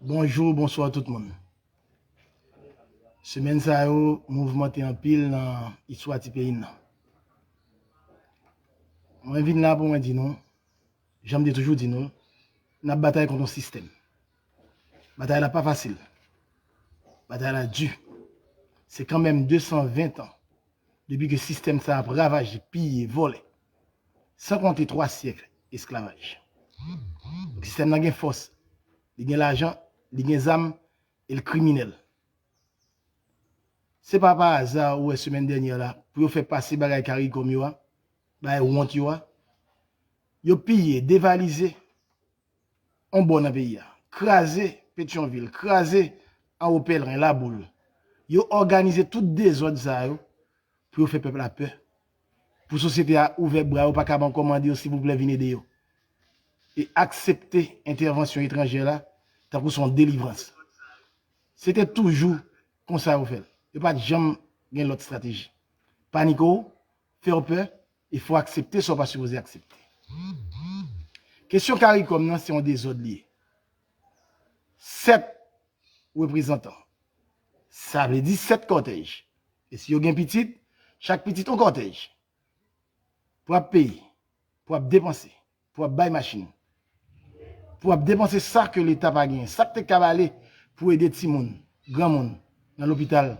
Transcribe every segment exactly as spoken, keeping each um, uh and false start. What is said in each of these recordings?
Bonjou, bonswa tout moun. Semèn sa yo mouvmante anpil nan istwa ti peyi n nan. Mwen vin la pou mwen di nou, jan m te toujou di nou, n ap batay kont yon sistèm. Batay la pa fasil. Batay la di. Se kanmenm de san ven tan depi ke sistèm sa ap ravaje, piye, vòlè, san konte twa syèk esklavaj. Donk, sistèm nan gen fòs, li gen lajan, li gen zam, e l kriminèl. Se pa pa aza ou wè semèn dènyè la, pou yo fè pase bagay CARICOM yo a, bagay wont yo a, yo piye, devalize yon bò nan peyi a, kraze Petyonvil, kraze Anwo Pèlren, Laboul. Yo òganize tout dezòd sa yo pou yo fè pèp la pè. Pou sosyete a ouvè bra yo, pa ka ankò mande yo, silvouplè, vin ede yo. E aksepte entèvansyon etranjè la tankou se yon delivrans. Se te toujou konsa yo fè l. Yo pa t janm gen lòt estrateji. Panike w, fè w pè, e fò w aksepte sa w pa sipoze aksepte. Kesyon CARICOM nan, se yon dezòd li ye. Sèt reprezantan. Sa vle di sèt kòtèj. E si yo gen pitit, chak pitit yon kòtèj. Pou ap peye, pou ap depanse, pou ap bay machin, pou ap depanse sa ke Leta pa genyen, sa k te kab ale pou ede timoun, granmoun, nan lopital,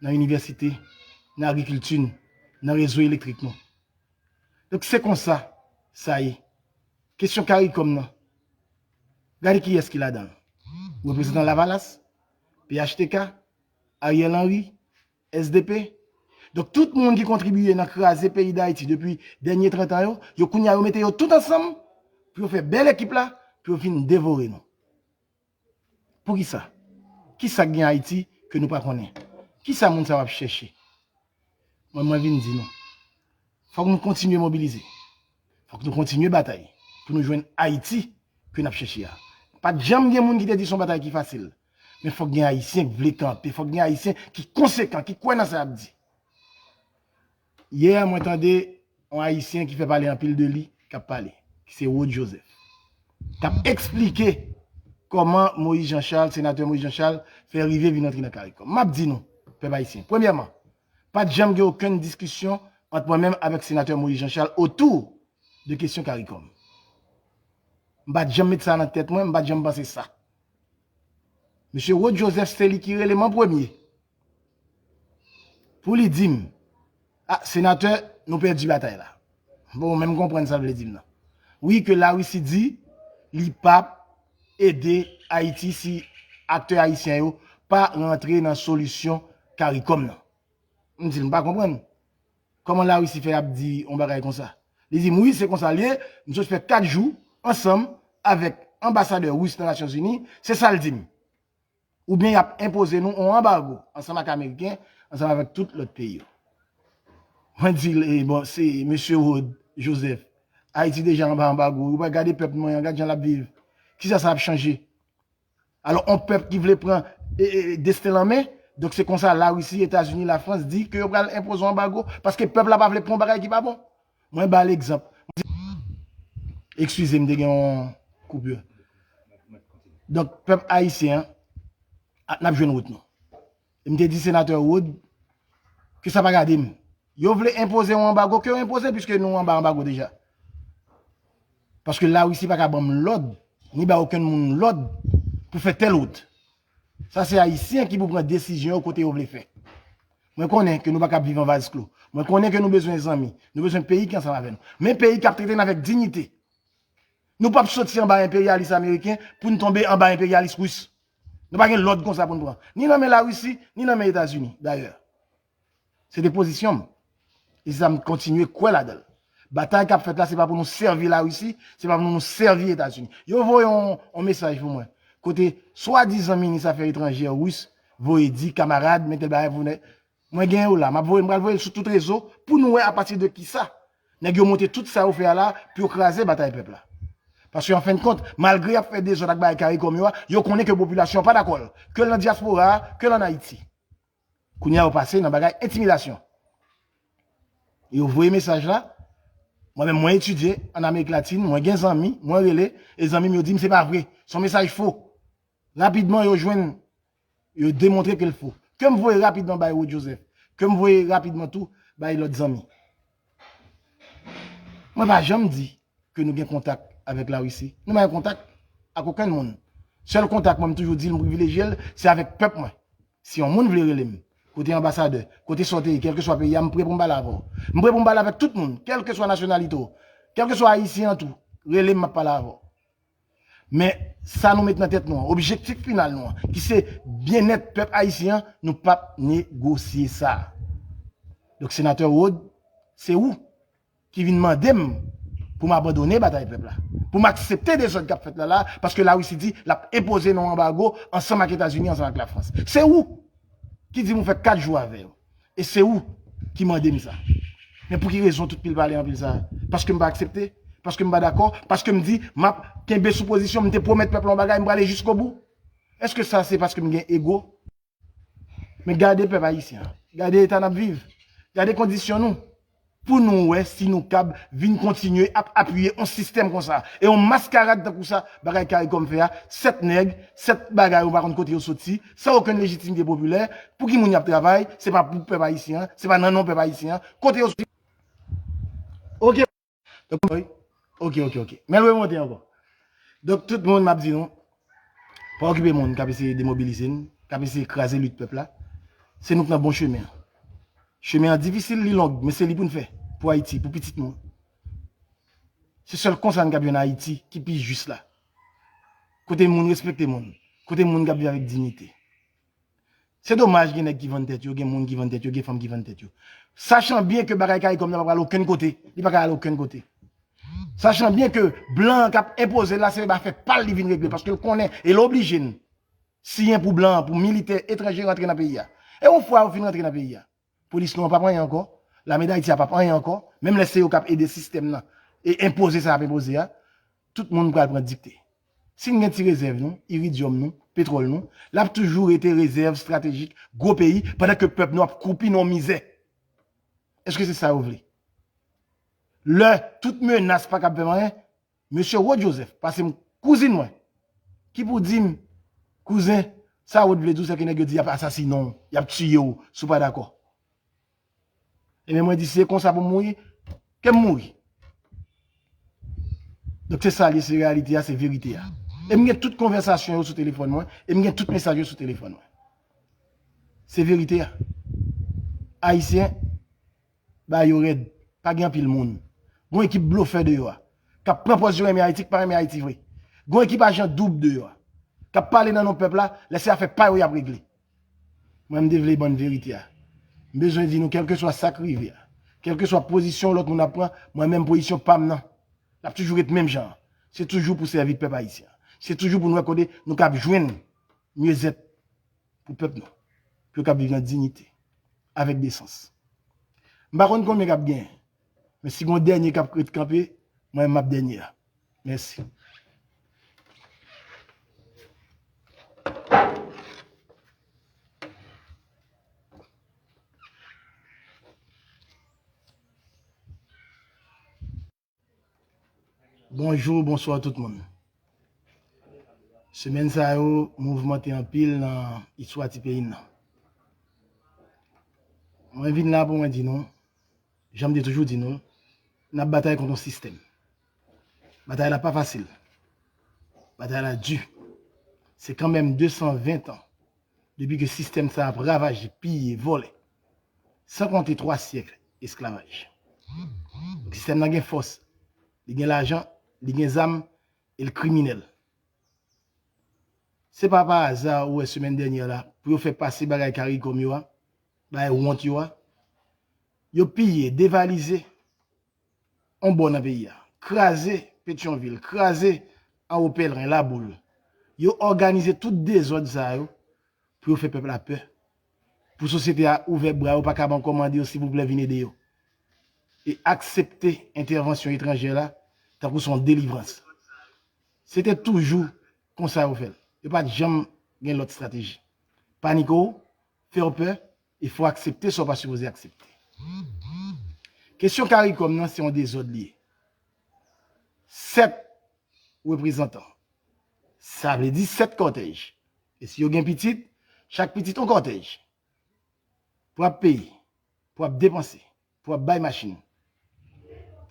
nan inivèsite, nan agrikilti n, nan rezo elektrik nou. Donk, se konsa sa ye. Kesyon CARICOM nan, gade kiyès ki ladan l. Reprezantan Lavalas, P H T K, Ariel Henry, S D P. Donk, tout moun ki kontribiye nan kraze peyi Dayiti depi dènye trant an yo, yo kounye a yo mete yo tout ansanm pou yo fè bèl ekip la, pou yo vin devore nou. Poukisa? Kisa k gen Ayiti ke nou pa konnen? Kisa moun sa yo ap chèche? Mwen, mwen vin di nou, fòk nou kontinye mobilize. Fòk nou kontinye batay pou nou jwenn Ayiti ke n ap chèche a. Pa t janm gen moun ki te di se yon batay ki fasil. Men fòk gen Ayisyen k vle kanpe, fòk gen Ayisyen ki konsekan, ki kwè nan sa y ap di. Yè, mwen tande yon Ayisyen ki fè pale anpil de li, k ap pale, ki se Rod Joseph, k ap eksplike kòman Moïse Jean Charles, senatè Moïse Jean Charles, fè rive vin antre nan CARICOM. M ap di nou, pèp ayisyen, premyèman, pa t janm gen okenn diskisyon ant mwen menm avèk senatè Moïse Jean Charles otou de kesyon CARICOM. M pa t janm met sa nan tèt mwen, m pa t janm panse sa. Mesye Rod Joseph, se li ki rele m an premye pou li di m, "A, senatè, nou pèdi batay la." Bon, men m konprann sa l vle di m nan. Wi, ke Larisi di li p ap ede Ayiti si aktè ayisyen yo pa rantre nan solisyon CARICOM nan. M di l, "M pa konprann. Kòman Larisi fè ap di yon bagay konsa?" Li di m, "Wi, se konsa l ye. M sot fè kat jou ansanm avèk anbasadè ris nan Nasyonzini. Se sa l di m. Oubyen y ap enpoze nou yon anbago ansanm ak Ameriken, ansanm avèk tout lòt peyi yo." Mwen di l, "E bon, se mesye Rod Joseph. Ayiti deja anba anbago. Ou pa gade pèp mwen an, gad jan l ap viv. Kisa sa ap chanje?" Alò, yon pèp ki vle pran, e, e, desten l an men, donk se konsa Larisi, Etazini, Lafrans di ke yo pral enpoze yon anbago, paske pèp la pa vle pran yon bagay ki pa bon. Mwen ba l egzanp. Eskize m, te gen yon koupure. Donk, pèp ayisyen an, a, n ap jwenn wout nou. E m te di senatè Rod ke sa pa gade m. Yo vle enpoze yon anbago, ke yo enpoze l, piske nou anba anbago deja. Paske Larisi pa ka ban m lòd, ni bay okenn moun lòd pou fè tèl wout. Sa se Ayisyen ki pou pran desizyon yo kote yo vle fè. Mwen konnen ke nou pa kab viv an vaz klo. Mwen konnen ke nou bezwen zanmi. Nou bezwen peyi ki ansanm avè nou. Men peyi k ap trete n avèk diyite. Nou p ap soti anba enperyalis ameriken pou n tonbe anba enperyalis ris. Nou pa gen lòd konsa pou n pran. Ni nan men Larisi, ni nan men Etazini, dayè. Se te pozisyon m. E se sa m kontinye kwè ladan l. Batay k ap fèt la, se pa pou nou sèvi Larisi, se pa pou nou sèvi Etazini. Yo voye yon, yon mesaj pou mwen. Kote swadizan minis afè etranjè ris voye di kamarad, men tèl bagay pou nèg. Mwen gen yo la, m ap voye, m pral voye l sou tout rezo pou nou wè apati de kisa nèg yo monte tout sa yo fè a la pou yo kraze batay pèp la. Paske an fen de kont, malgre y ap fè dezòd ak bagay CARICOM yo a, yo konnen ke popilasyon an pa dakò l, ke l nan dyaspora a, ke l ann Ayiti. Kounye a yo pase nan bagay entimidasyon. Yo voye mesaj la. Mwen menm, mwen etidye ann Amerik Latin, mwen gen zanmi, mwen rele, e zanmi m yo di m se pa vre. Se yon mesaj fo. Rapidman, yo jwenn, yo demontre ke l fo. Ke m voye rapidman bay Rod Joseph. Ke m voye rapidman tou bay lòt zanmi. Mwen pa janm di ke nou gen kontak avèk Larisi. Nou pa gen kontak ak okenn moun. Sèl kontak mwen, m toujou di l, m privilejye l, se avèk pèp mwen. Si yon moun vle rele m, kote anbasadè, kote sa w te ye, kèlkeswa peyi a, m pre pou m pale avè w. M pre pou m pale avèk tout moun, kèlkeswa nasyonalite w, kèlkeswa ayisyen an tou, rele m, m ap pale avè w. Men, sa nou met nan tèt nou an, objektif final nou an, ki se byennèt pèp ayisyen an, nou p ap negosye sa. Donk, senatè Rod, se ou ki vin mande m pou m abandone batay pèp la, pou m aksepte dezòd k ap fèt la la, paske Larisi di l ap enpoze nou anbago ansanm ak Etazini, ansanm ak Lafrans. Se ou ki di m ou fè kat jou avè yo. E se ou ki mande m sa. Men pou ki rezon tout pil pale anpil sa? Paske m pa aksepte? Paske m pa dakò? Paske m di m ap kenbe sou pozisyon, m te pwomèt pèp la yon bagay, m prale jiskobou? Èske sa se paske m gen ego? Men gade pèp ayisyen an. Gade eta n ap viv. Gade kondisyon nou. Pou nou wè si nou kab vin kontinye ap apiye yon sistèm konsa. E yon maskarad tankou sa, bagay Caricom fè a, sèt nèg, sèt bagay ou pa konn kote yo soti, san okenn lejitimite popilè, pou ki moun y ap travay, se pa pou pèp ayisyen an, se pa nan non pèp ayisyen an, kote yo soti. Oke. Donk, wi. Oke, oke, oke. Men l remonte ankò. Donk, tout moun, m ap di nou, pa okipe moun k ap eseye demobilize n, k ap eseye kraze lit pèp la. Se nou k nan bon chemen an. Chemen an difisil, li long, men se li pou n fè. Pou Ayiti, pou pitit nou. Se sèl konsa n kab jwenn Ayiti ki pi jis la. Kote moun respekte moun. Kote moun k ap viv avèk diyite. Se domaj gen nèg ki vann tèt yo, gen moun ki vann tèt yo, gen fanm ki vann tèt yo. Sachan byen ke bagay Caricom nan pa pral okenn kote, li pa ka al okenn kote. Sachan byen ke blan an k ap enpoze l la, se afè pa l li vin regle, paske l konnen, e l oblije n siyen pou blan an, pou militè etranje rantre nan peyi a. E yon fwa yo fin rantre nan peyi a, polis nou an p ap anyen ankò, lame Dayiti a p ap anyen ankò, menm lè se yo k ap ede sistèm nan e enpoze sa y ap enpoze a, tout moun pral pran dikte. Si n gen ti rezèv nou, iridyòm nou, petwòl nou, l ap toujou rete rezèv estratejik gwo peyi, pandan ke pèp nou ap koupi nan yon mizè. Èske se sa yo vle? Lè tout menas pa kab fè m anyen, mesye Rod Joseph, pase m kouzin mwen, ki pou di m, kouzen, sa Rod vle di w, se ke nèg yo di y ap asasinen w, y ap tiye w, si w pa dakò. Ebyen, mwen di, si se konsa pou m mouri, ke m mouri. Donk, se sa l ye, se reyalite a, se verite a. E m gen tout konvèsasyon yo sou telefòn mwen, e m gen tout mesaj yo sou telefòn mwen. Se verite a. Ayisyen, ba yo rèd. Pa gen anpil moun. Gon ekip blofè deyò a, k ap pran pòz yo renmen Ayiti, k pa renmen Ayiti vre. Gon ekip ajan doub deyò a, k ap pale nan non pèp la, lè se afè pa yo y ap regle. Mwen, m te vle ban n verite a. M bezwen di nou, kèlkeswa sa k rive a, kèlkeswa pozisyon lòt moun ap pran, mwen menm pozisyon pa m nan, l ap toujou ret menm jan an. Se toujou pou sèvi pèp ayisyen an. Se toujou pou n wè kote nou kab jwenn myezèt pou pèp nou, pou yo kab viv nan diyite, avèk desans. M pa konn konbyen k ap genyen, men si gon dènye k ap ret kanpe, mwen menm m ap dènye a. Mèsi. Bonjou, bonswa tout moun. Semèn sa yo mouvmante anpil nan istwa ti peyi n nan. Mwen vin la pou mwen di nou, jan m te toujou di nou, n ap batay kont yon sistèm. Batay la pa fasil. Batay la di. Se kanmenm de san ven tan depi ke sistèm sa ap ravaje, piye, vòlè. San konte twa syèk esklavaj. Donk, sistèm nan gen fòs, li gen lajan, li gen zam, e l kriminèl. Se pa pa aza ou wè semèn dènyè la, pou yo fè pase bagay Caricom yo a, bagay wont yo a, yo piye, devalize yon bò nan peyi a, kraze Petyonvil, kraze Anwo Pèlren, Laboul. Yo òganize tout dezòd sa yo pou yo fè pèp la pè. Pou sosyete a ouvè bra yo, pa kab ankò mande yo silvouplè vin ede yo. E aksepte entèvansyon etranjè la tankou se yon delivrans. Se te toujou konsa yo fè l. Yo pa t janm gen lòt estrateji. Panike w, fè w pè, e fè w aksepte sa w pa sipoze aksepte. Kesyon Caricom nan se yon dezòd li ye. Sèt reprezantan, sa vle di sèt kòtèj, E si yo gen pitit, chak pitit yon kòtèj. Pou ap peye, pou ap depanse, pou ap bay machin,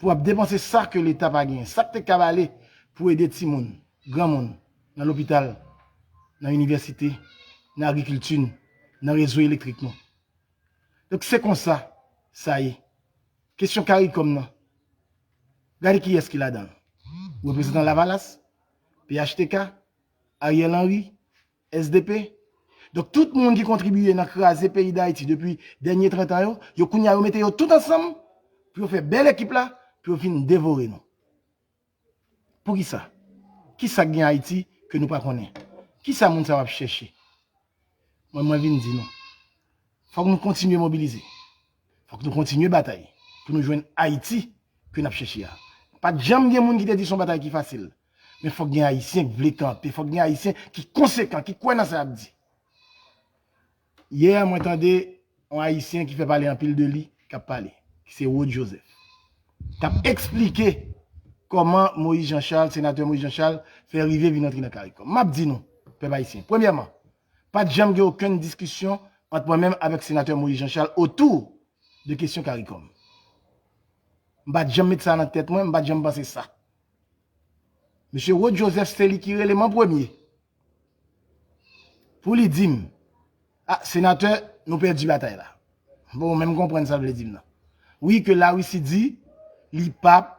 pou ap depanse sa ke Leta pa genyen, sa k te kab ale pou ede timoun, granmoun, nan lopital, nan inivèsite, nan agrikilti, nan rezo elektrik nou. Donk se konsa sa ye. Kesyon CARICOM nan, gade kiyès ki ladan l. Reprezantan Lavalas, P H T K, Ariel Henry, S D P. Donk tout moun ki kontribiye nan kraze peyi Dayiti depi dènye trant an yo, yo kounye a yo mete yo tout ansanm pou yo fè bèl ekip la, pou yo vin devore nou. Poukisa? Kisa k gen Ayiti ke nou pa konnen? Kisa moun sa yo ap chèche? Mwen, mwen vin di nou. Fòk nou kontinye mobilize. Fòk nou kontinye batay pou nou jwenn Ayiti ke n ap chèche a. Pa t janm gen moun ki te di se yon batay ki fasil. Men fòk gen Ayisyen k vle kanpe, fòk gen Ayisyen ki konsekan, ki kwè nan sa y ap di. Yè, mwen tande yon Ayisyen ki fè pale anpil de li, k ap pale, ki se Rod Joseph. K ap eksplike kòman Moïse Jean Charles, senatè Moïse Jean Charles, fè rive vin antre nan CARICOM. M ap di nou, pèp ayisyen, premyèman, pa t janm gen okenn diskisyon ant mwen menm avèk senatè Moïse Jean Charles otou de kesyon CARICOM. M pa t janm met sa nan tèt mwen, m pa t janm panse sa. Mesye Rod Joseph se li ki rele m an premye pou li di m, "A, senatè, nou pèdi batay la." Bon, men m konprann sa l vle di m nan. Wi, ke Larisi di li p ap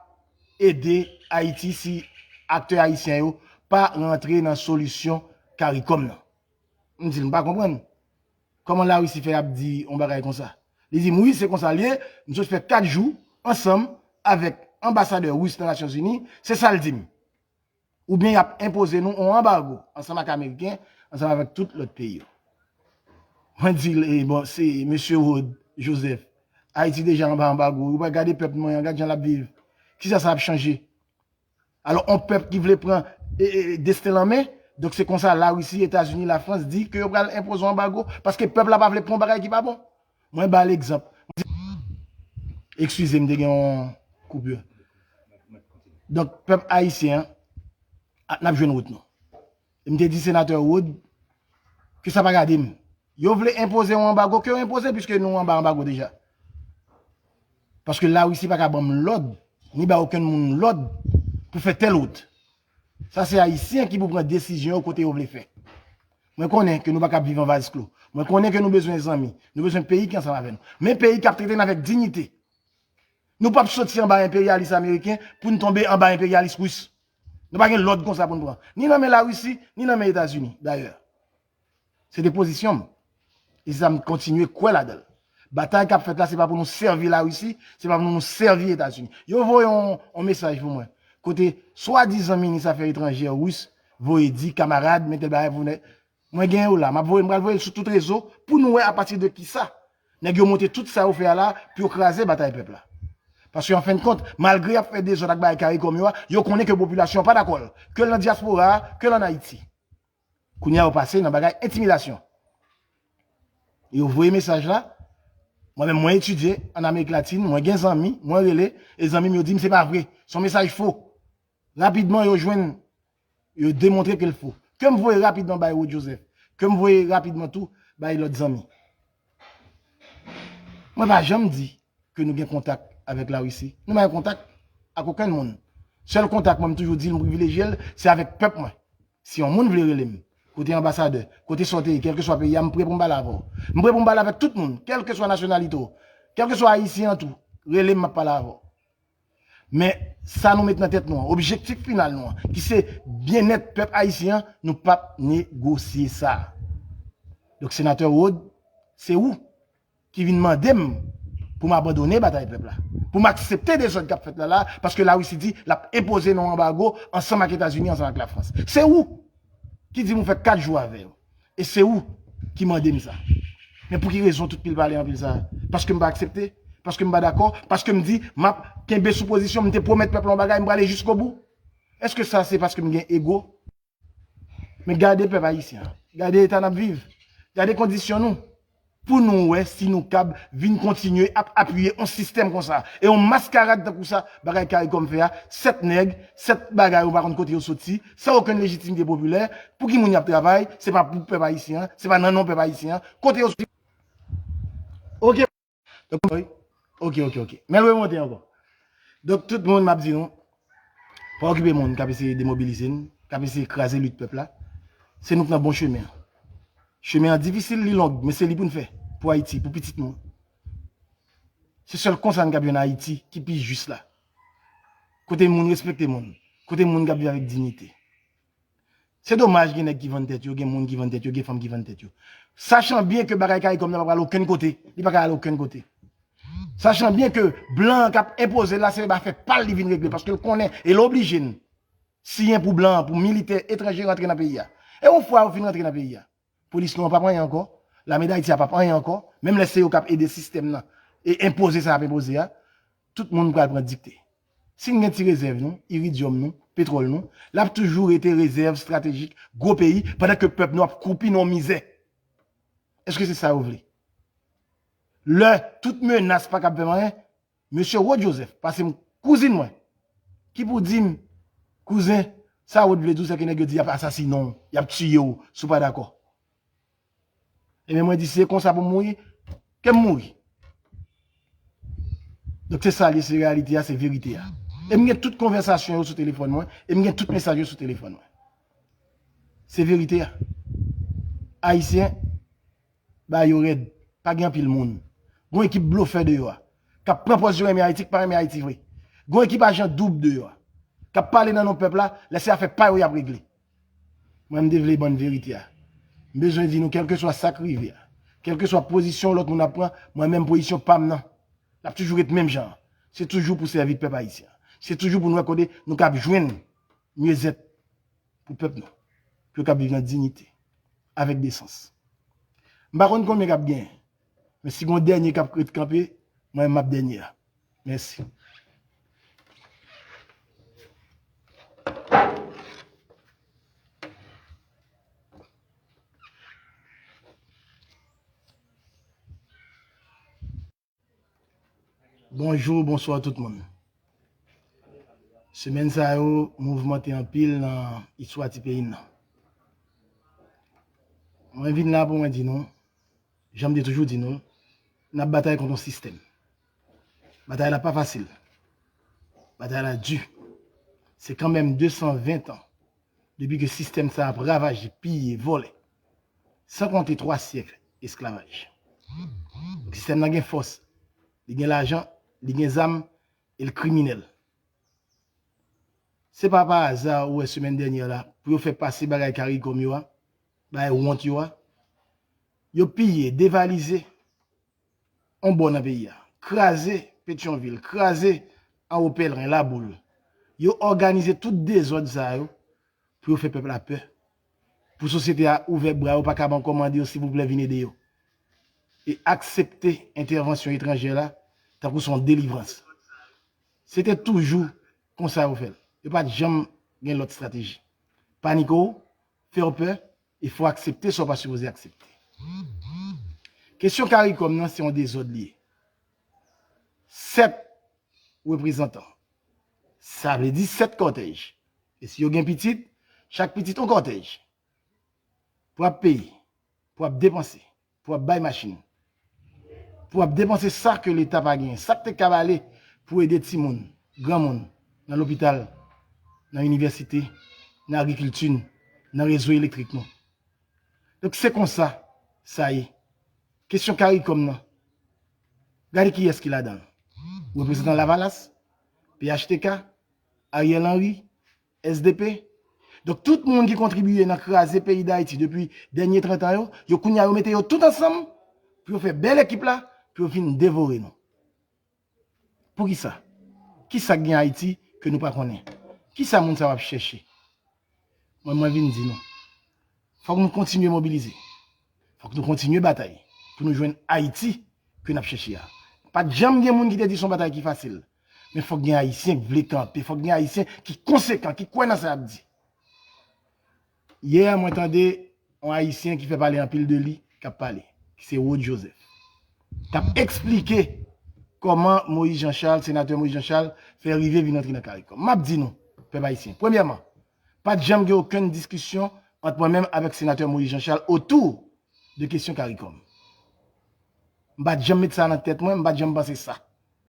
ede Ayiti si aktè ayisyen yo pa rantre nan solisyon CARICOM nan. M di l, "M pa konprann. Kòman Larisi fè ap di yon bagay konsa?" Li di m, "Wi, se konsa l ye, m sot fè kat jou ansanm avèk anbasadè ris nan Nasyonzini, se sa l di m. Oubyen y ap enpoze nou yon anbago ansanm ak Ameriken, ansanm avèk tout lòt peyi yo." Mwen di l, "E bon, se mesye Rod Joseph, Ayiti deja anba anbago, ou pa gade pèp mwen an, gad jan l ap viv. Kisa sa ap chanje?" Alò, yon pèp ki vle pran e, e, desten l an men, donk se konsa Larisi, Etazini, Lafrans di ke yo pral enpoze yon anbago, paske pèp la pa vle pran yon bagay ki pa bon. Mwen ba l egzanp. Eskize m, te gen yon koupir. Donk, pèp ayisyen an, a, n ap jwenn wout nou. E m te di senatè Rod ke sa pa gade m. Yo vle enpoze yon anbago, ke yo enpoze, piske nou anba anbago deja. Paske Larisi pa ka ban m lòd, ni ba okenn moun lòd pou fè tèl wout. Sa se Ayisyen ki pou pran desizyon yo kote yo vle fè. Mwen konnen ke nou pa kab viv an vaz klo. Mwen konnen ke nou bezwen zanmi. Nou bezwen peyi ki ansanm avè nou. Men peyi k ap trete n avèk diyite. Nou p ap soti anba enperyalis ameriken pou n tonbe anba enperyalis ris. Nou pa gen lòd konsa pou n pran. Ni nan men Larisi, ni nan men Etazini, dayè. Se te pozisyon m. E se sa m kontinye kwè ladan l. Batay k ap fèt la, se pa pou nou sèvi Larisi, se pa pou nou sèvi Etazini. Yo voye yon, yon mesaj pou mwen. Kote swadizan minis afè etranjè ris voye di kamarad, men tèl bagay pou nèg. Mwen gen yo la, m ap voye, m pral voye l sou tout rezo pou nou wè apati de kisa nèg yo monte tout sa yo fè a la pou yo kraze batay pèp la. Paske an fen de kont, malgre y ap fè dezòd ak bagay CARICOM yo a, yo konnen ke popilasyon an pa dakò l, ke l nan dyaspora a, ke l ann Ayiti. Kounye a yo pase nan bagay entimidasyon. Yo voye mesaj la. Mwen menm, mwen etidye ann Amerik Latin, mwen gen zanmi, mwen rele, e zanmi m yo di m se pa vre. Se yon mesaj fo. Rapidman, yo jwenn, yo demontre ke l fo. Ke m voye rapidman bay Rod Joseph. Ke m voye rapidman tou bay lòt zanmi. Mwen pa janm di ke nou gen kontak avèk Larisi. Nou pa gen kontak ak okenn moun. Sèl kontak mwen, m toujou di l, m privilejye l, se avèk pèp mwen. Si yon moun vle rele m, kote anbasadè, kote sa w te ye, kèlkeswa peyi a, m pre pou m pale avè w. M pre pou m pale avèk tout moun, kèlkeswa nasyonalite w, kèlkeswa ayisyen an tou, rele m, m ap pale avè w. Men sa nou met nan tèt nou an, objektif final nou an, ki se byennèt pèp ayisyen an, nou p ap negosye sa. Donk, senatè Rod, se ou ki vin mande m pou m abandone batay pèp la, pou m aksepte dezòd k ap fèt la la, paske Larisi di l ap enpoze nou anbago ansanm ak Etazini, ansanm ak Lafrans. Se ou ki di m ou fè kat jou avè yo. E se ou ki mande m sa. Men pou ki rezon tout pil pale anpil sa? Paske m pa aksepte? Paske m pa dakò? Paske m di m ap kenbe sou pozisyon m, m te pwomèt pèp la yon bagay, m prale jiskobou? Èske sa se paske m gen ego? Men gade pèp ayisyen an. Gade eta n ap viv. Gade kondisyon nou. pou nou wè si nou kab vin kontinye ap apiye yon sistèm konsa. E yon maskarad tankou sa, bagay CARICOM fè a, sèt nèg, sèt bagay, ou pa konn kote yo soti, san okenn lejitimite popilè, pou ki moun y ap travay, se pa pou pèp ayisyen an, se pa nan non pèp ayisyen an, kote yo soti. Ok. Donk, wi. Ok, ok, ok. Men l remonte ankò. Donk, tout moun, m ap di nou, pa okipe moun k ap eseye demobilize n, k ap eseye kraze lit pèp la. Se nou k nan bon chemen an. Chemen an difisil, li long, men se li pou n fè. Pou Ayiti, pou pitit nou. Se sèl konsa n kab jwenn Ayiti ki pi jis la. Kote moun respekte moun. Kote moun k ap viv avèk diyite. Se domaj gen nèg ki vann tèt yo, gen moun ki vann tèt yo, gen fanm ki vann tèt yo. Sachan byen ke bagay CARICOM nan pa pral okenn kote, li pa ka al okenn kote. Sachan byen ke blan an k ap enpoze l la, se afè pa l li vin regle, paske l konnen, e l oblije n siyen pou blan an, pou militè etranje rantre nan peyi a. E yon fwa yo fin rantre nan peyi a, polis nou an p ap anyen ankò, lame Dayiti a p ap anyen ankò, menm lè se yo k ap ede sistèm nan, e enpoze sa y ap enpoze a, tout moun pral pran dikte. Si n gen ti rezèv nou, iridyòm nou, petwòl nou, l ap toujou rete rezèv estratejik gwo peyi, pandan ke pèp nou ap kwoupi nan mizè. Èske se sa yo vle? Lè tout menas pa kab fè m anyen, mesye Rod Joseph, pase m kouzin mwen, ki pou di m, kouzen, sa Rod vle di w, se ke nèg yo di y ap asasinen w, y ap tiye w, si w pa dakò. Ebyen, mwen di, si se konsa pou m mouri, ke m mouri. Donk, se sa l ye, se reyalite a, se verite a. E m gen tout konvèsasyon yo sou telefòn mwen, e m gen tout mesaj yo sou telefòn mwen. Se verite a. Ayisyen, ba yo rèd. Pa gen anpil moun. Gon ekip blofè deyò a. K ap pran pòz yo renmen Ayiti, k pa renmen Ayiti vre. Gon ekip ajan doub deyò a. K ap pale nan non pèp la, lè se afè pa yo y ap regle. Mwen, m te vle ban n verite a. M bezwen di nou, kèlkeswa sa k rive a, kèlkeswa pozisyon lòt moun ap pran, mwen menm pozisyon pa m nan, l ap toujou ret menm jan an. Se toujou pou sèvi pèp ayisyen an. Se toujou pou n wè kote nou kab jwenn myezèt pou pèp nou, pou yo kab viv nan diyite, avèk desans. M pa konn konbyen k ap genyen, men si gon dènye k ap ret kanpe, mwen menm m ap dènye a. Mèsi. Bonjou, bonswa tout moun. Semèn sa yo mouvmante anpil nan istwa ti peyi n nan. Mwen vin la pou mwen di nou, jan m te toujou di nou, n ap batay kont yon sistèm. Batay la pa fasil. Batay la di. Se kanmenm de san ven tan depi ke sistèm sa ap ravaje, piye, vòlè. San konte twa syèk esklavaj. Sistèm nan gen fòs, li gen lajan, li gen zam, e l kriminèl. Se pa pa aza ou wè semèn dènyè la, pou yo fè pase bagay CARICOM yo a, bagay wont yo a, yo piye, devalize yon bò nan peyi a, kraze Petyonvil, kraze Anwo Pèlren, Laboul. Yo òganize tout dezòd sa yo pou yo fè pèp la pè. Pou sosyete a ouvè bra yo, pa kab ankò mande yo silvouplè vin ede yo. E aksepte entèvansyon etranjè la tankou se yon delivrans. Se te toujou konsa yo fè l. Yo pa t janm gen lòt estrateji. Panike w, fè w pè, e fò w aksepte sa w pa sipoze aksepte. Kesyon CARICOM nan se yon dezòd li ye. Sèt reprezantan. Sa vle di sèt kòtèj. E si yo gen pitit, chak pitit yon kòtèj. Pou ap peye, pou ap depanse, pou ap bay machin, pou ap depanse sa ke Leta pa genyen, sa k te kab ale pou ede timoun, granmoun, nan lopital, nan inivèsite, nan agrikilti, nan rezo elektrik nou. Donk, se konsa sa ye. Kesyon CARICOM nan, gade kiyès ki ladan l. Reprezantan Lavalas, P H T K, Ariel Henry, S D P. Donk, tout moun ki kontribiye nan kraze peyi Dayiti depi dènye trant an yo, yo kounye a yo mete yo tout ansanm pou yo fè bèl ekip la, pou yo vin devore nou. Poukisa? Kisa k gen Ayiti ke nou pa konnen? Kisa moun sa yo ap chèche? Mwen, mwen vin di nou, fòk nou kontinye mobilize. Fòk nou kontinye batay pou nou jwenn Ayiti ke n ap chèche a. Pa t janm gen moun ki te di se yon batay ki fasil. Men fòk gen Ayisyen k vle kanpe, fòk gen Ayisyen ki konsekan, ki kwè nan sa y ap di. Yè, mwen tande yon Ayisyen ki fè pale anpil de li, k ap pale, ki se Rod Joseph. K ap eksplike kòman Moïse Jean Charles, senatè Moïse Jean Charles, fè rive vin antre nan CARICOM. M ap di nou, pèp ayisyen, premyèman, pa t janm gen okenn diskisyon ant mwen menm avèk senatè Moïse Jean Charles otou de kesyon CARICOM. M pa t janm met sa nan tèt mwen, m pa t janm panse sa.